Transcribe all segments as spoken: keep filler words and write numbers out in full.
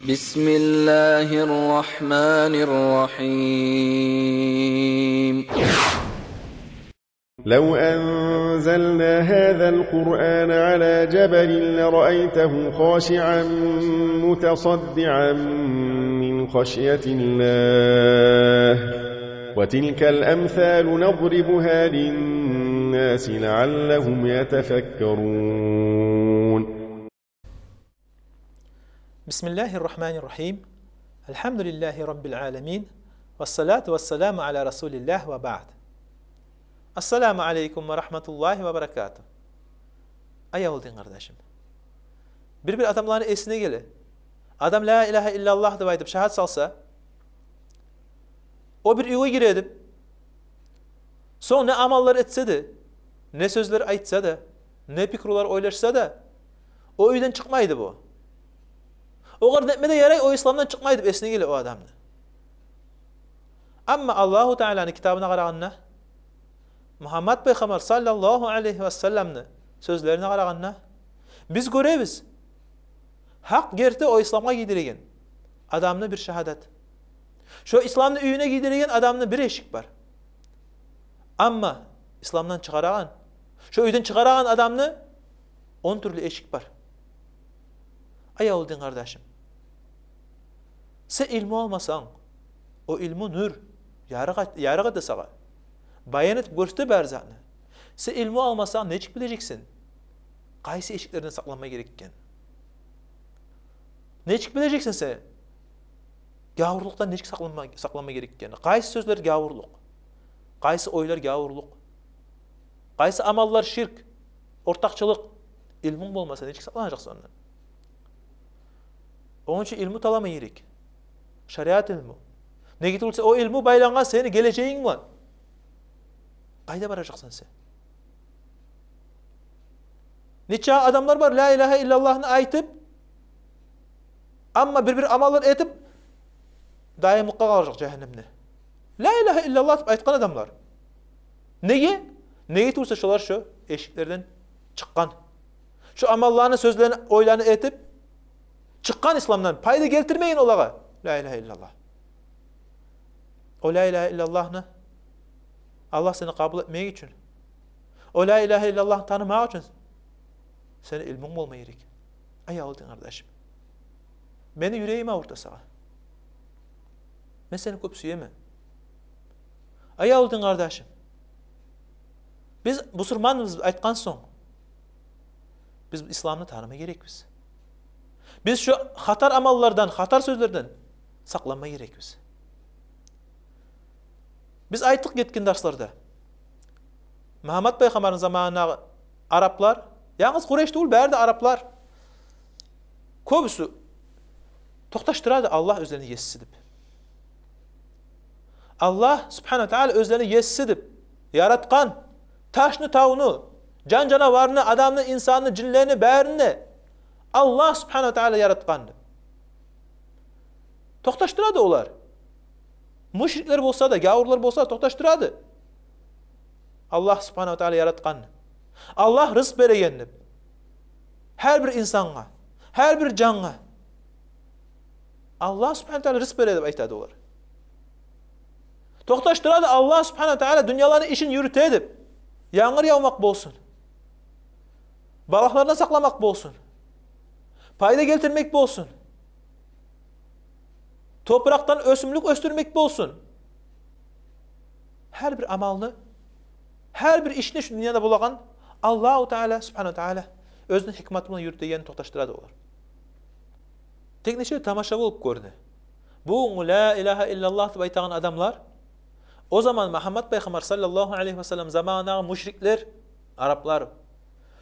بسم الله الرحمن الرحيم. لو أنزلنا هذا القرآن على جبل لرأيته خاشعا متصدعا من خشية الله، وتلك الأمثال نضربها للناس لعلهم يتفكرون. بسم الله الرحمن الرحيم. الحمد لله رب العالمين. والصلاة والسلام على رسول الله وبعد. السلام عليكم ورحمة الله وبركاته. Аявлу дин къардашым. Бир-бир адамланы эсине геле. Адам «Ла илагьа иллаллагь» деп айтып шагьат салса, о бир уьйге гире деп, сонг не амаллар этсе де, не сёзлер айтса да, не пикрулар ойлашса да, о уьйден чыкъмайды бу. Огъар нетме де ярай, о исламдан чыкъмай деп эсине геле о адамны. Амма Аллагьу Тааланы китабына къарагъанда, Мугьаммат пайхаммар саллаллагьу алайгьи васалламны сёзлерине къарагъанда, биз гёребиз, гьакъ герти о исламгъа гийдиреген адамны бир шагьадат. Шо исламны уьюне гийдиреген адамны бир эшик бар. Амма исламдан чыгъарагъан, шо уьйден чыгъарагъан адамны он тюрлю эшик бар. Аявлу дин къардашым, сен илму алмасанг, о илму нюр, ярыкъ, ярыкъ эте сагъа, баян этип гёрсете бар затны. Сен илму алмасанг, нечик билежексен къайсы эшиклерден сакъланма герек экенни? Нечик билежексен сен гявурлукъдан нечик сакъланма, сакъланма герек экенни? Къайсы сёзлер гявурлукъ? Къайсы ойлар гявурлукъ? Къайсы амаллар ширк, ортакъчылыкъ? Илмунг болмаса, нечик сакъланажакъсан ондан? Ону учун илму талама герек. Шариат илму. Неге тюгюл де о илму байлангъан сени гележегинг булан. Къайда баражакъсан сен? Нече адамлар бар, «Ла илагьа иллаллагьны» айтып, амма бир-бир амаллар этип, дайымлыкъгъа къалажакъ жагьаннемде. «Ла илагьа иллаллагь» деп айтгъан адамлар. Неге? Неге тюгюл де шолар шо эшиклерден чыкъгъан. Шо амалланы, сёзлени, ойланы этип, чыкъгъан исламдан, пайда гелтирмеген олагъа «Ла илагьа иллаллагь». О «Ла илагьа иллаллагьны» Аллагь сени къабул этмек учун, о «Ла илагьа иллаллагьны» танымакъ учун сени илмунг болма герек. Аявлу дин къардашым, мени юрегим авурта сагъа. Мен сени кёп сюемен. Аявлу дин къардашым, биз бусурманбыз деп айтгъан сонг, биз исламны таныма герекбиз. Биз шо хатар амаллардан, хатар сёзлерден сакъланма герекбиз. Биз айтдыкъ гетген дарсларда, Мугьаммат пайхаммарны заманындагъы араплар, янгыз Къурайш тюгюл, бары да араплар, кёбюсю токъташдырады Аллагь оьзлени есиси деп. Аллагь субгьанагьу ва таала оьзлени есиси деп, яратгъан ташны, тавну, жан-жанаварны, адамны, инсанны, жинлени, барын да Аллагь субгьанагьу ва таала яратгъан деп токъташдырады олар. Мушриклер болса да, гявурлар болса да, токъташдырады Аллагь субгьанагьу ва таала яратгъанны, Аллагь рызкъ береген деп. Гьар бир инсангъа, гьар бир жангъа Аллагь субгьанагьу ва таала рызкъ бере деп айтады олар. Токъташдырады Аллагь субгьанагьу ва таала дюньяланы ишин юрюте деп. Янгур явмакъ болсун, балагьлардан сакъламакъ болсун, пайда гелтирмек болсун, топуракъдан оьсюмлюк оьсдюрмек болсун. Гьар бир амалны, гьар бир ишни шу дюньяда болагъан Аллагьу таала субгьанагьу ва таала оьзюню гьикматы булан юрютегенни токъташдырады олар. Тек нече тамаша болуп гёрюне. Бугюн «Ла илагьа иллаллагь» деп айтагъан адамлар, о заман Мугьаммат пайхаммар саллаллагьу алайгьи ва саллам заманындагъы мушриклер, араплар,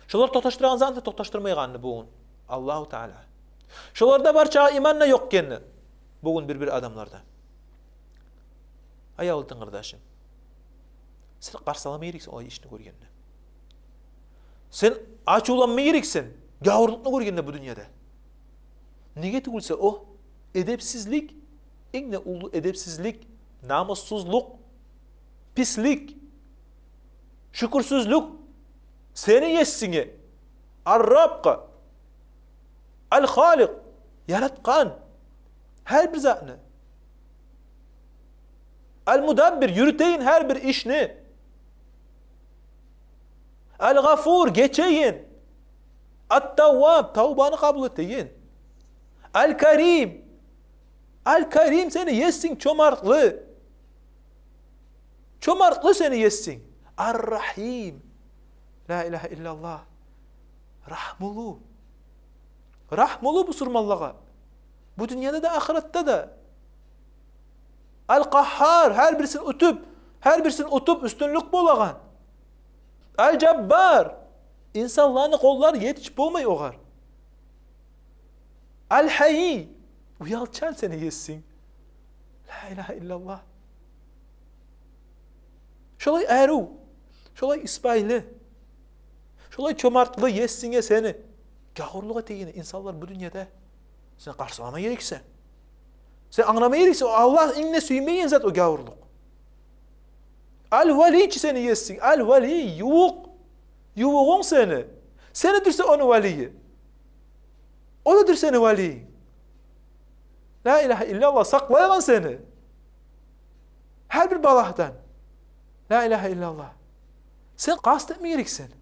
шолар токъташдырагъан затны токъташдырмайгъанны бугюн Аллагьу таала. Шоларда бар чакъы иман да ёкъ экенни бугюн бир-бир адамларда. Аявлу дин къардашым, сен къарсалама герексен олай ишни гёргенде. Сен ачувланма герексен гявурлукъну гёргенде бу дюньяда. Неге тюгюл де о эдепсизлик, инг де уллу эдепсизлик, намуссузлукъ, пислик, шюкюрсюзлюк сени есинге, Ар-Раббгъа, Ал-Халикъ, яратгъан, Гьар бир затны. Ал-Мудаббир, юрютейин гьар бир ишни. Ал-Гъафур, гечейин. Ат-Тавваб, тавбаны къабул этейин. Ал-Карим. Ал-Карим, сени есинг чомартлы. Чомартлы сени есинг. Ар-Рагьим. Ла илагьа иллаллагь. Рагьмулу. Рагьмулу бусурманлагъа. Бу дюньяда да, ахыратда да. Ал-Къагьгьар, гьар бирисин утуп, гьар бирисин утуп уьстюнлюк болагъан. Ал-Жаббар, инсанланы къоллары етишип болмай огъар. Ал-Гьайи, уялчан сени есинг. Ла илагьа иллаллагь. Шолай арив, шолай исбайы, шолай чомартлы есинге сени гавурлукъ этегенни инсанлар бу дюньяда. Сен къарсылама герексен. Сен англама герексен, о Аллагь инг де сюймейген зат о гавурлукъ. Ал-Вали чи сени есинг, Ал-Вали, ювукъ. Ювугъунг сени. Сен дюрсен ону валийи. О да дюр сени валийинг. Ла илагьа иллаллагь, сакълайгъан сени гьар бир балагьдан. Ла илагьа иллаллагь. Сен къаст этме герексен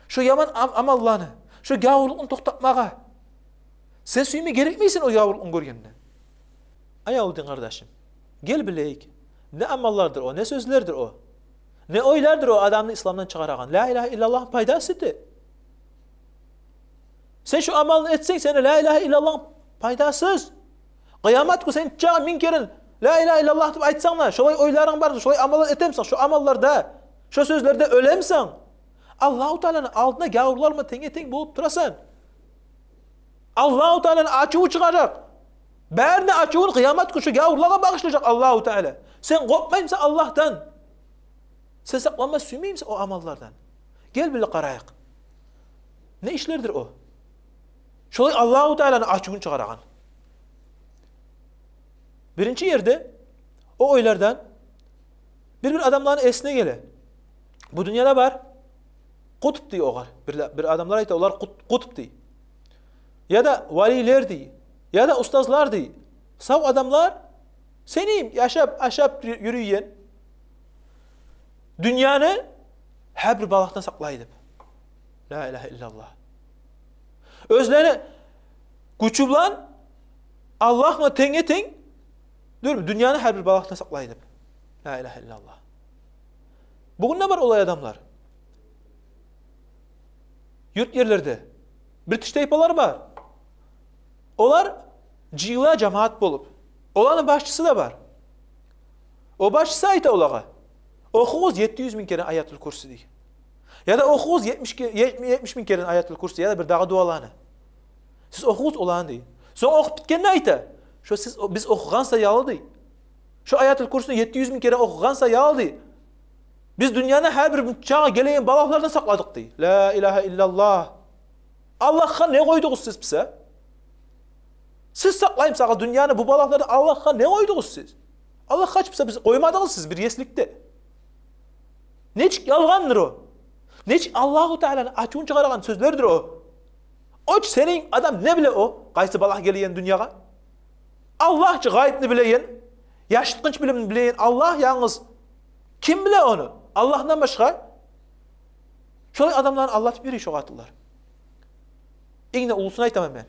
шо яман ам-, амалланы, шо гавурлукъну токътатмагъа. Сен сюйме герекмейсен о гавурлукъну гёргенде. Аявлу дин къардашым, гел билейик, не амаллардыр о, не сёзлердир о, не ойлардыр о адамны исламдан чыгъарагъан. Ла илагьа иллаллагьны пайдасы да. Сен шо амалны этсенг, сени ла илагьа иллаллагьынг пайдасыз. Къыямат гюн сен чагъы минг керен ла илагьа иллаллагь деп айтсанг да, шолай ойларынг бар, шолай амаллар этемисен, шо амалларда, шо сёзлерде оьлемисен, Аллагьу Тааланы алдына гавурлар булан тенге-тенг болуп турасан. Аллагьу Тааланы ачуву чыгъажакъ. Барын да ачувун къыямат гюн шо гавурлагъа багъышлажакъ Аллагьу Таала. Сен къоркъмаймысан Аллагьдан? Сен сакъланма сюймеймисен о амаллардан? Гел бирге къарайыкъ. Не ишлердир о шолай Аллагьу Тааланы ачувун чыгъарагъан? Биринчи ерде о ойлардан бир-бир адамланы эсине геле. Бу дюньяда бар къутб дей огъар. Бир, бир адамлар айта, олар къут-, къутб дей. Яда валийлер дей. Яда устазлар дей. Сав адамлар, сени яшап, ашап ю-, юрюйген, дюньяны гьар бир балагьдан сакълай деп. Ла илагьа иллаллагь. Оьзлени гючю булан Аллагь булан тенге-тенг дюр, дюньяны гьар бир балагьдан сакълай деп. Ла илагьа иллаллагь. Бугюн де бар олай адамлар. Юрт ерлерде бир тиштайпалар бар. Олар жыйыла жамаат болуп. Оланы башчысы да бар. О башчысы айта олагъа: «Охугъуз етти юз минг керен Аятул Курси», — дей. Яда: «Охугъуз етмиш ке-, етмиш минг керен Аятул Курси, яда бир дагъы дуаланы. Сиз охугъуз оланы», — дей. Сонг охуп битгенде айта: «Шо сиз, биз охугъан саялы, — дей, — шо Аятул Курсини етти юз минг керен охугъан саялы, — дей, — биз дюньяны гьар бир чагъы гелеген балагьлардан сакъладыкъ», — дей. Ла илагьа иллаллагь. Аллагьгъа не къойдугъуз сиз буса? Сиз сакълаймысагъыз дюньяны бу балагьлардан, Аллагьгъа не къойдугъуз сиз? Аллагьгъа чы буса биз къоймадыгъыз сиз бир есилик де. Нечик ялгъандыр о? Нечик Аллагьу Тааланы ачувун чыгъарагъан сёзлердир о? О чу сени, адам не биле о, къайсы балагь гелеген дюньягъа? Аллагь чы гъайыбны билеген, яшыртгъынч билимни билеген Аллагь янгыз. Ким биле ону Аллагьдан башгъа? Шолай адамланы алдатып юрюй шо къатынлар. Инг де уллусун айтаман мен.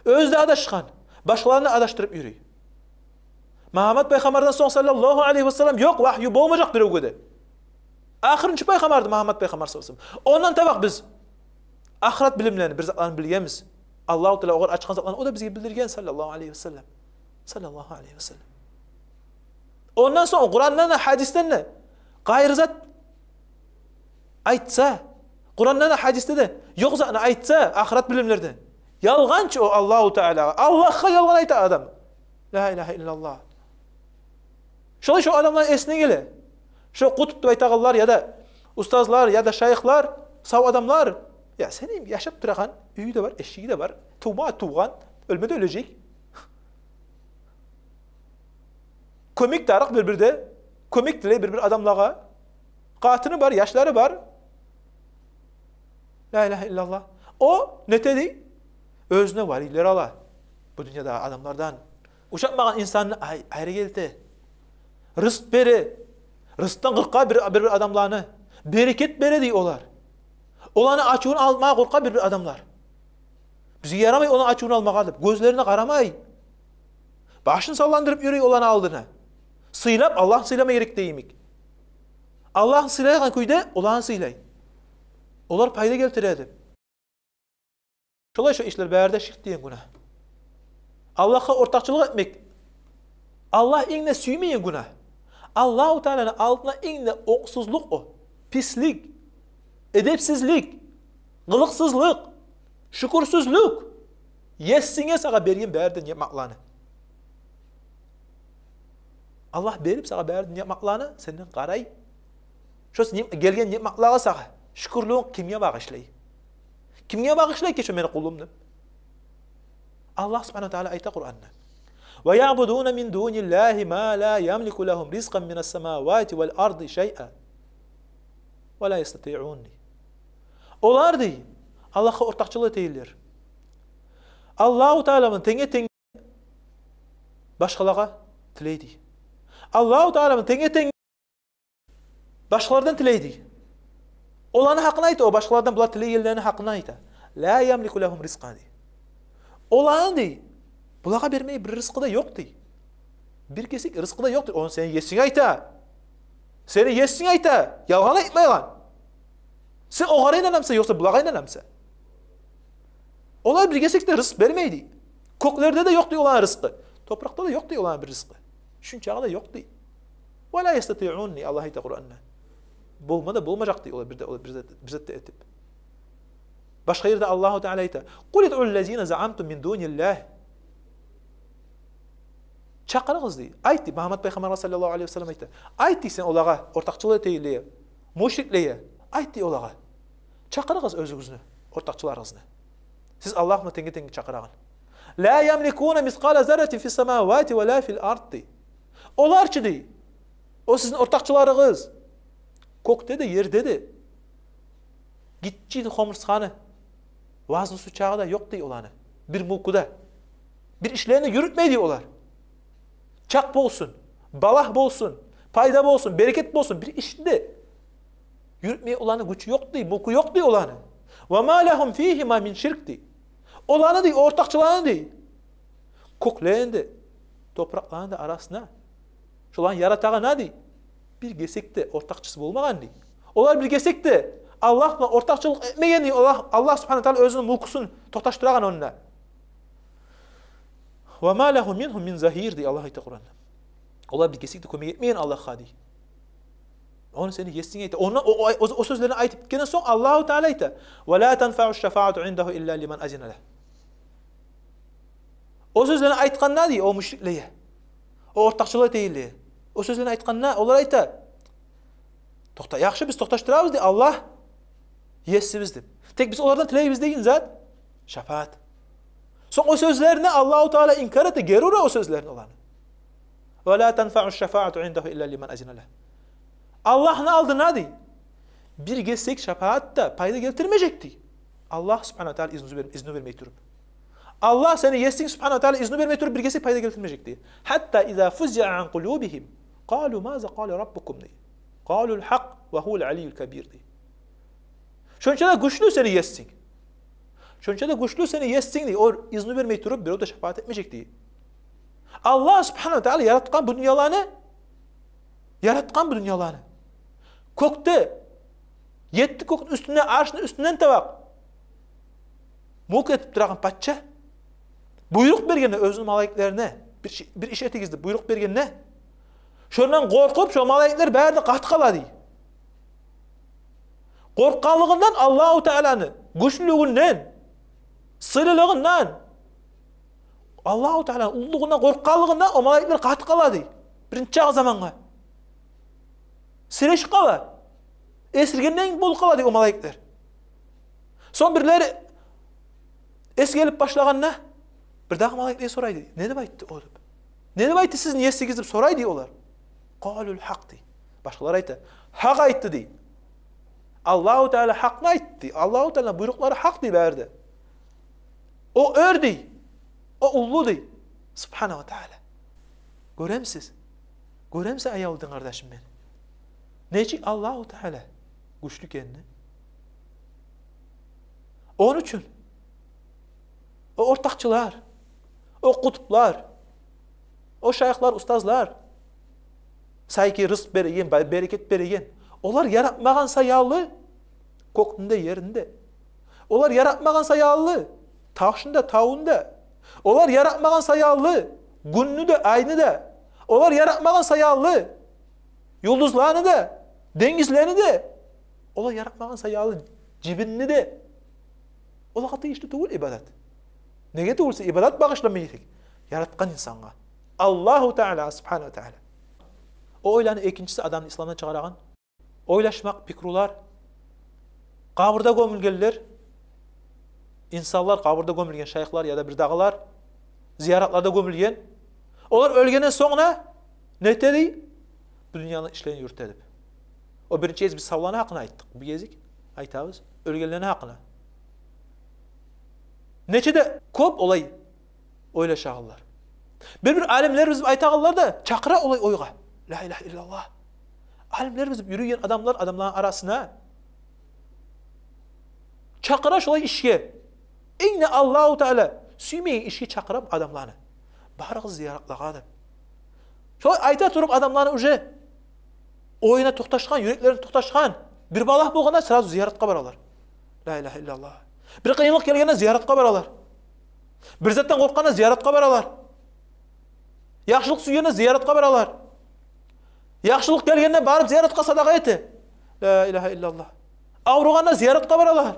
Оьзю де адашгъан, башгъаланы да адашдырып юрюй. Мугьаммат пайхаммардан сонг, саллаллагьу алайгьи ва саллам, ёкъ, вагью болмажакъ биревге де. Ахырынчы пайхаммарды Мугьаммат пайхаммар, саллаллагьу алайгьи ва саллам. Ондан таба биз ахырат билимлерин, бир затланы билгенбиз. Аллагьу Таала огъар ачгъан затланы о да бизге билдирген, саллаллагьу алайгьи ва саллам. Саллаллагьу алайгьи ва саллам. Ондан сонг Къурандан да, гьадисден де къайры зат айтса, Къурандан да, гьадисде де ёкъ затны айтса, ахырат билимлерден, ялгъанчы о Аллагьу Таалагъа. Аллагьгъа ялгъан айта адам. Ла илагьа иллаллагь. Шолай шо адамланы эсине геле. Шо къутб деп айтагъанлар, яда устазлар, яда шайыхлар, сав адамлар. Я, сени яшап турагъан, уьюю де бар, эшиги де бар, тувма тувгъан, оьлме де оьлежек. Кёмек тарыкъ бир-бирде, кёмек тилей бир-бир адамлагъа. Къатыны бар, яшлары бар. Ла илагьа иллаллагь. О нете дей? Оьзюне валийлер ала бу дюньядагъы адамлардан. Ушатмагъан инсанны ай-, айры гелте. Рызкъ бере. Рызкъдан къыркъа бир, бир, бир адамланы. Берекет бере дей олар. Оланы ачувун алмагъа къоркъа бир, бир адамлар. Бизге ярамай оланы ачувун алмагъа деп, гёзлерине къарамай. Башын салландырып юрюй оланы алдына. Сыйлап, Аллагьны сыйлама герек дей йимик. Аллагьны сыйлайгъан кюйде оланы сыйлай. Олар пайда гелтире деп. Шолай шо ишлер бары да ширк деген гюнагь. Аллагьгъа ортакъчылыкъ этмек. Аллагь инг де сюймейген гюнагь. Аллагьу Тааланы алдына инг де онсузлукъ о. Пислик, эдепсизлик, къылыкъсызлыкъ, шюкюрсюзлюк. Есинге сагъа берген бары да ниъматланы. Аллагь берип сагъа бары да ниъматланы, сенден къарай. Шо ниъ-, гелген ниъматлагъа сагъа шюкюрлюгюнг кимге багъышлай? Кимге багъышлай экен шо мени къулум деп? Аллагь субгьанагьу ва таала айта Къуранда: «Ва яъбудуна мин дуниллагьи ма ла ямлику лагьум ризкъан минас самавати вал арди шайъа ва ла ястатиъун», дей. Олар, дей, Аллагьгъа ортакъчылыкъ этегенлер. Аллагьу Таала булан тенге-тенг башгъалагъа тилей, дей. Аллагьу Таала булан тенге-тенг башгъалардан тилей, дей. Оланы гьакъын айта, о башгъалардан булар тилейгенлени гьакъын айта. «Ла ямлику лагьум ризкъа», дей. Оланы, дей, булагъа бермей бир рызкъы да ёкъ, дей. Бир кесек рызкъы да ёкъ, дей. Ону сени есинг айта. Сени есинг айта. Ялгъан айтмайгъан. Сен огъар инанамысан, ёкъса булагъа инанамысан? Олар бир кесек де рызкъ бермей, дей. Кёклерде де ёкъ, дей, оланы рызкъы. Топуракъда да ёкъ, дей, оланы бир рызкъы. Шунчагъы да ёкъ, дей. «Ва ла ястатиъун», дей, Аллагь айта Къуранда. Болма да болмажакъ, дей, олар бир де, олар бир зат, бир зат да этип. Башгъа ерде Аллагьу Таала айта: «Къул удъу ллазина заъамтум мин дуниллагь». Чакъырыгъыз, дей. Айт, дей, Мугьаммат пайхаммаргъа саллаллагьу алайгьи ва саллам айта. Айт, дей, сен олагъа, ортакъчылыкъ этегенлеге, мушриклеге. Айт, дей, олагъа. Чакъырыгъыз оьзюгюзню ортакъчыларыгъызны. Сиз Аллагь булан тенге-тенг чакъырагъан. «Ла ямликуна мискъала зарратин фис самавати ва ла фил ард», дей. Олар чы, дей, о сизин ортакъчыларыгъыз, кёкде де, ерде де гиччи хомурсгъаны вазнусу чакъы да ёкъ, дей, оланы. Бир мулку да. Бир ишлени юрютмей, дей, олар. Чакъ болсун, балагь болсун, пайда болсун, берекет болсун, бир ишни де юрютмей оланы гючю ёкъ, дей, мулку ёкъ, дей, оланы. «Ва ма лагьум фигьима мин ширк», дей. Оланы, дей, ортакъчыланы, дей, кёклени де, топуракъланы да арасына, шоланы яратагъанда, дей, бир кесек де ортакъчысы болмагъан, дей. Олар бир кесек де Аллагь булан ортакъчылыкъ этмеген, дей. Аллагь, Аллагь субгьанагьу ва таала оьзюню мулкусун токъташдырагъан онда. «Ва ма лагьу мингьум мин загьир», дей Аллагь айта Къуранда. Олар бир кесек де кёмек этмеген Аллагьгъа, дей. Ону сени есинг айта. Онда о, о, о, о сёзлени айтып битгенден сонг Аллагьу Таала айта: «Ва ла танфаъу шафаату индагьу илла лиман азина лагь». О сёзлени айтгъанда, дей, о мушриклеге, о ортакъчылыкъ этегенлеге, о сёзлени айтгъанда олар айта: «Токъта, яхшы, биз токъташдырабыз, дей, Аллагь есибиз деп. Тек биз олардан тилейбиз деген зат шафаат». Сонг о сёзлерин Аллагьу Таала инкар эте, гери ура о сёзлерин оланы. «Ва ла танфаъу шафаату индагьу илла лиман азина лагь». Аллагьны алдына, дей, бир кесек шафаат да пайда гелтирмежек, дей, Аллагь субгьанагьу ва таала изну бер-, изну бермей туруп. Аллагь, сени есинг субгьанагьу ва таала изну бермей туруп, бир кесек пайда гелтирмежек, дей. «Хьатта иза фузиъа ан къулубигьим къалу маза къала раббукум», дей. «Къалул хьакъ ва гьувал алийюл кабир», дей. Шонча да гючлю сени есинг. Шонча да гючлю сени есинг, дей. О изну бермей туруп, бирев де шафаат этмежек, дей. Аллагь субгьанагьу ва таала яратгъан бу дюньяланы, яратгъан бу дюньяланы. Кёкде, етти кёкню уьстюнде, аршны уьстюнден таба мулк этип турагъан пача буйрукъ бергенде оьзюню малайиклерине, бир иш, бир иш этигиз деп буйрукъ бергенде, шондан къоркъуп, шо малайиклер бары да къатып къала, дей. Къоркъгъанлыгъындан, Аллагьу Тааланы гючлюлюгюнден, сыйлылыгъындан, Аллагьу Тааланы уллулугъундан къоркъгъанлыгъындан о малайиклер къатып къала, дей. Биринчи чакъы замангъа сирешип къала. Эсиргендей болуп къала, дей, о малайиклер. Сонг бирлери эс гелип башлагъанда, бирдагъы малайиклеге сорай, дей: «Не деп айтды о?» деп. «Не деп айтды сизин есигиз?» деп сорай, дей, олар. «Къалул хьакъ», дей. Башгъалар айта: «Гьакъ айтды», дей. Аллагьу Таала гьакъны айтды, дей. Аллагьу Тааланы буйрукълары гьакъ, дей, бары да. О оьр, дей. О уллу, дей, субгьанагьу ва таала. Гёремисиз? Гёремисен, аявлу дин къардашым мени, нечик Аллагьу Таала гючлю экенни? Ону учун о ортакъчылар, о къутублар, о шайыхлар, устазлар, сайки рызкъ береген, бай-, берекет береген, олар яратмагъан саялы кёкню де, ерни де, олар яратмагъан саялы ташны да, тавну да, олар яратмагъан саялы гюнню де, айны да, олар яратмагъан саялы юлдузланы да, денгизлени де, олар яратмагъан саялы жибинни де, олагъа тийишли тюгюл ибадат. Неге тюгюл буса, ибадат багъышланма герек яратгъан инсангъа, Аллагьу Таала, Субгьанагьу ва Таала. О ойланы экинчиси, адамны исламдан чыгъарагъан: ойлашмакъ, пикрулар. Къабурда гёмюлгенлер, инсанлар, къабурда гёмюлген шайыхлар яда бирдагъылар, зияратларда гёмюлген. Олар оьлгенден сонг да не эте дей? Бу дюньяны ишлерин юрюте деп. О биринчи гезик биз савланы гьакъында айтдыкъ. Бу гезик айтабыз оьлгенлени гьакъында. Нече де кёп олай ойлашагъанлар. Бир-бир алимлерибиз деп айтагъанлар да чакъыра олай ойгъа. Ла илагьа иллаллагь. Алимлерибиз деп юрюйген адамлар, адамланы арасына чакъыра шолай ишге. Инг де Аллагьу Таала сюймейген ишге чакъыра адамланы. Барыгъыз зияратлагъа деп. Шолай айта туруп, адамланы уже оюна токъташгъан, юреклерине токъташгъан. Бир балагь болгъанда сразу зияратгъа баралар. Ла илагьа иллаллагь. Бир къыйынлыкъ гелгенде зияратгъа баралар. Бир затдан къоркъгъанда зияратгъа баралар. Яхшылыкъ сюйгенде зияратгъа баралар. Яхшылыкъ гелгенде барып зияратгъа садагъа эте. Ла илагьа иллаллагь. Авругъанда зияратгъа баралар.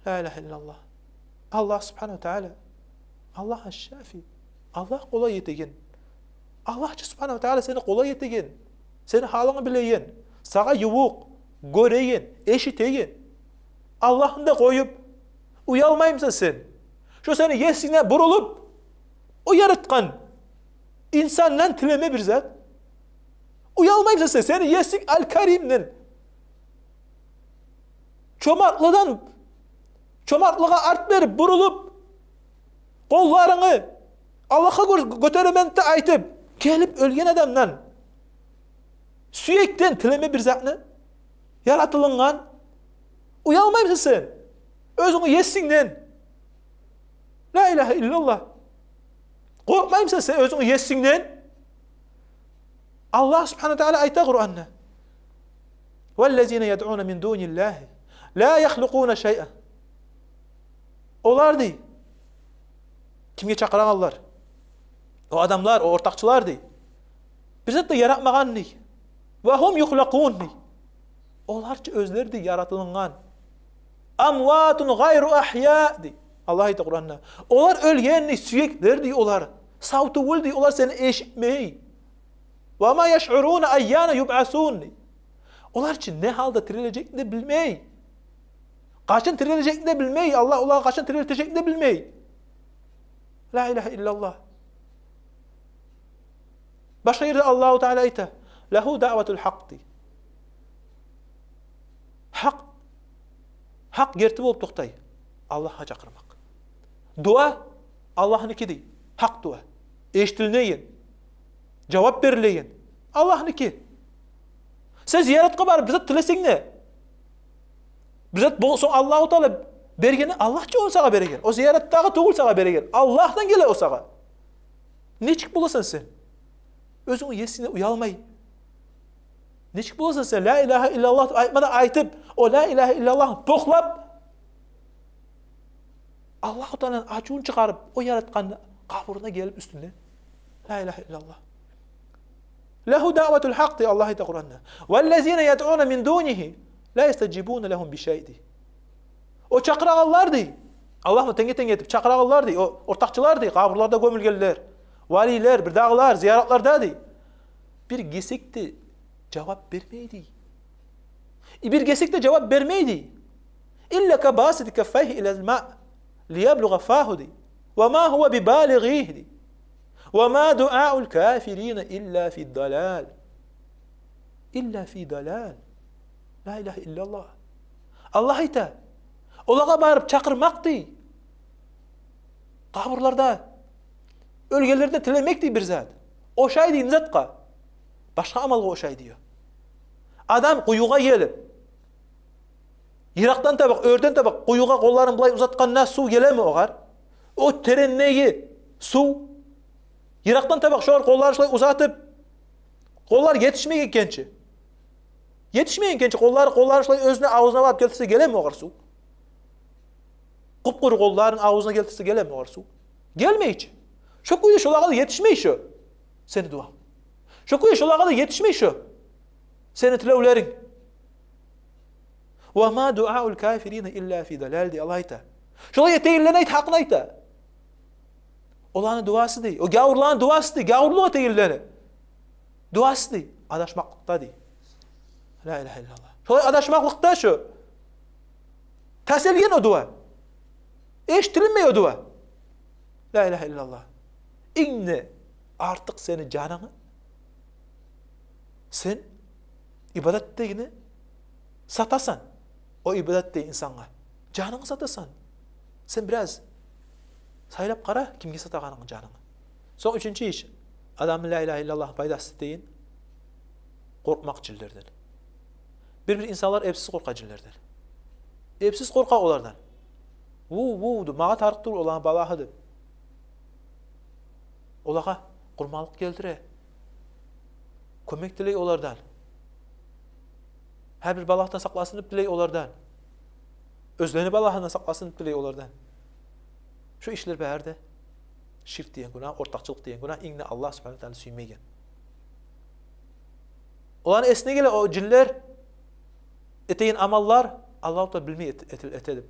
Ла илагьа иллаллагь. Аллагь Субгьанагьу ва Таала, Аллагь аш-Шафи. Аллагь къолай этеген. Аллагь чы Субгьанагьу ва Таала сени къолай этеген, сени гьалынгны билеген, сагъа ювукъ, гёреген, эшитеген. Аллагьны да къоюп, уялмаймысан сен шо сени есингден бурулуп, о яратгъан инсандан тилеме бир зат? Уялмаймысан сен сени есинг Аль-Каримден, чомартлыдан, чомартлыгъа арт берип, бурулуп, къолларынгны Аллагьгъа гё-, гётеремен деп айтып, гелип оьлген адамдан, сюекден тилеме бир затны, яратылынгъан? Уялмаймысан сен оьзюнгню есингден? Ла илагьа иллаллагь. Къоркъмаймысан сен оьзюнгню есингден? Аллагь Субгьанагьу ва Таала айта Къуранда: «Валлазина ядъуна мин дуниллагьи ла яхлукъуна шайъа». Олар, дей, кимге чакъырагъанлар? О адамлар, о ортакъчылар, дей, бир зат да яратмагъан, дей. «Ва гьум юхлакъун», дей. Олар чы оьзлери, дей, яратылынгъан. «Амватун гъайру агья», дей. Аллагь айта Къуранда: «Олар оьлген, дей, сюеклер, дей, олар. Сав тюгюл, дей, олар сени эшитмей. Ва ма яшъуруна айяна юбъасун», дей. Олар чы не гьалда тирилежекни де билмей. Къачан тирилежекни де билмей. Аллагь олагъа къачан тирилтежекни де билмей. Ла илагьа иллаллагь. Башгъа ерде Аллагьу Таала айта: «Лагьу даъватул гьакъ», дей. Гьакъ, гьакъ герти болуп токътай Аллагьгъа чакъырмакъ. Дуа Аллагьныки, дей. Гьакъ дуа. Эшитилинеген, жавап берилеген Аллагьныки. Сен зияратгъа барып бир зат тилесенг де, бир зат бол-, сонг Аллагьу Таала бергени, Аллагь чы ону сагъа береген. О зияратдагъы тюгюл сагъа береген, Аллагьдан геле о сагъа. Нечик боласан сен оьзюнгню есингден уялмай? Нечик боласан сен, ла илагьа иллаллагь деп айтма да айтып, о ла илагьа иллаллагьны бокълап, Аллагьу Тааланы ачувун чыгъарып, о яратгъанны къабуруна гелип уьстюне? Ла илагьа иллаллагь. «Лагьу даъватул гьакъ», дей Аллагь айта Къуранда. «Валлазина ядъуна мин дунигьи ла ястажибуна лагьум би шай», дей. О чакъырагъанлар, дей, Аллагьны тенге-тенге этип чакъырагъанлар, дей, о ортакъчылар, дей, къабурларда гёмюлгенлер, валилер, бирдагъылар, зияратларда, дей, бир гесек де жавап бермей, дей. Бир гесек де жавап бермей, дей. «Илла кабасити каффайгьи илал маъ лияблугъа фагьу», дей. «Ва ма гьува бибалигъигьи», дей. «Ва ма дуъаул кафирина илла фи далал». Илла фи далал. Ла илагьа иллаллагь. Аллагь айта, олагъа барып чакъырмакъ, дей, къабурларда Оьлгенлерден тилемек дей бир зат. Ошай дей не затгъа? Башгъа амалгъа ошай дей о. Адам къуюгъа гелип, йыракъдан таба, оьрден таба къуюгъа къолларын булай узатгъанда сув гелеми огъар? О терендеги сув. Йыракъдан таба шолар къолларын шулай узатып, къоллар етишмей экенчи. Етишмей экенчи къоллары, къолларын шулай оьзюню авзуна барып гелтирсе гелеми огъар сув? Къуп-къуру къолларын авзуна гелтирсе гелеми огъар сув? Гелмей чи. Шо кюйде шолагъа да етишмей шо сени дуанг. Шо кюйде шолагъа да етишмей шо сени тилевлеринг. «Ва ма дуаул кафирина илла фи далал», — дей Аллагь айта. Шолай этегенлени айт, гьакъын айта. Оланы дуасы дей, о гявурланы дуасы дей, гявурлукъ этегенлени дуасы дей, адашмакълыкъда дей. Ла илагьа иллаллагь. Шолай адашмакълыкъда шо. Тас этилген о дуа. Эшитилинмей о дуа. Ла илагьа иллаллагь. Инг де артыкъ сени жанынгны сен ибадат этегенни сатасан. О ибадат этеген инсангъа жанынгны сатасан. Сен бираз сайлап къара кимге сатагъанынгны жанынгны. Сонг уьчюнчю иш, адамны ла илагьа иллаллагьны пайдасы деген къоркъмакъ жинлерден. Бир-бир инсанлар эпсиз къоркъа жинлерден. Эпсиз къоркъа олардан. Ву, ву деп, магъа тарыкъ тюгюл оланы балагьы деп. Олагъа къурманлыкъ гелтире. Кёмек тилей олардан. Гьар бир балагьдан сакъласын деп тилей олардан. Оьзлени балагьындан сакъласын деп тилей олардан. Шу ишлер бары да ширк деген гюнагь, ортакъчылыкъ деген гюнагь, инг де Аллагь субгьанагьу ва тааля сюймейген. Оланы эсине геле о жинлер этеген амаллар Аллагьу Тааля билмей эт-, эте, эте деп.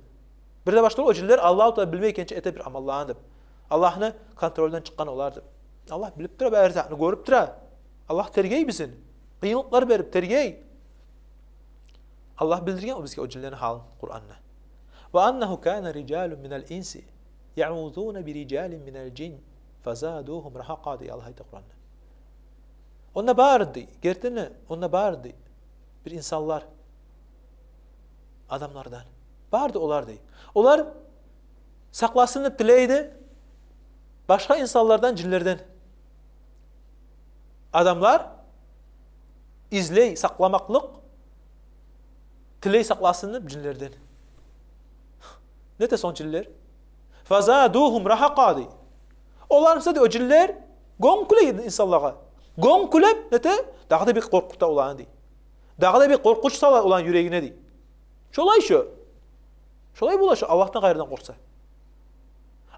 Бир де башгъа, о жинлер Аллагьу Тааля билмей экенче эте бир амалланы деп. Аллагьны контрольдан чыкъгъан олар деп. Аллагь билип тура бары затны, гёрюп тура. Аллагь тергей бизин. Къыйынлыкълар берип тергей. Аллагь билдирген о бизге о жинлени гьалын Къуранда. «Ва аннагьу кана рижалун минал инси яъузуна би рижалин минал жин фазадугьум рагьакъа», — дей Аллагь айта Къуранда. Онда бар эди, гертиден де, онда бар эди бир инсанлар адамлардан. Бар эди олар дей. Олар сакъласын деп тилей эди башгъа инсанлардан, жинлерден. Адамлар излей сакъламакълыкъ, тилей сакъласын деп жинлерден. Нете сонг жинлер? «Фазадугьум рагьакъа», — дей. Олар буса дей, о жинлер гёнгюлей инсанлагъа. Гёнгюлеп, нете, дагъы да бир къоркъута оланы дей. Дагъы да бир къоркъунч сала оланы юрегине дей. Шолай шо. Шолай бола шо, Аллагьдан къайрыдан къоркъса.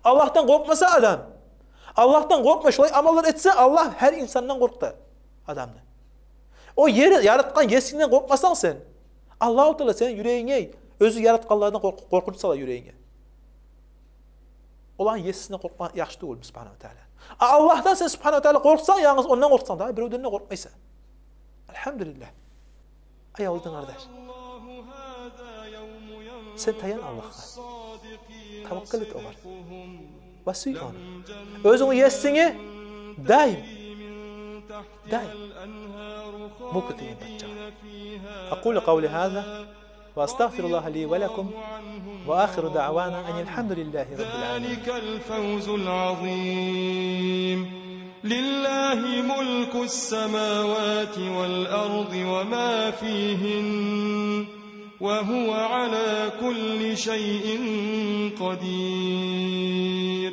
Аллагьдан къоркъмаса адам, Аллагьдан къоркъмай шолай амаллар этсе, Аллагь гьар инсандан къоркъута адамны. О ер яратгъан есингден къоркъмасанг сен, Аллагьу Тааля сени юрегинге оьзю яратгъанлардан къоркъ-, къоркъунч сала юрегинге. Оланы есинден къоркъма яхшы тюгюлмю, субгьанагьу ва тааля? А Аллагьдан сен, субгьанагьу ва тааля, къоркъсанг, янгыз ондан къоркъсанг, дагъы биревден де къоркъмайсан. Альгьамдулиллагь. Ай авулдун къардаш, сен таян Аллагьгъа. Таваккал эт огъар. Ва сюй ону. Оьзюнгню есинге даим, даим мулк этеген пачагъа. أقول قولي هذا وأستغفر الله لي ولكم، وآخر دعوانا أن الحمد لله رب العالمين. ذلك الفوز العظيم. لله ملك السماوات والأرض وما فيهن، وهو على كل شيء قدير.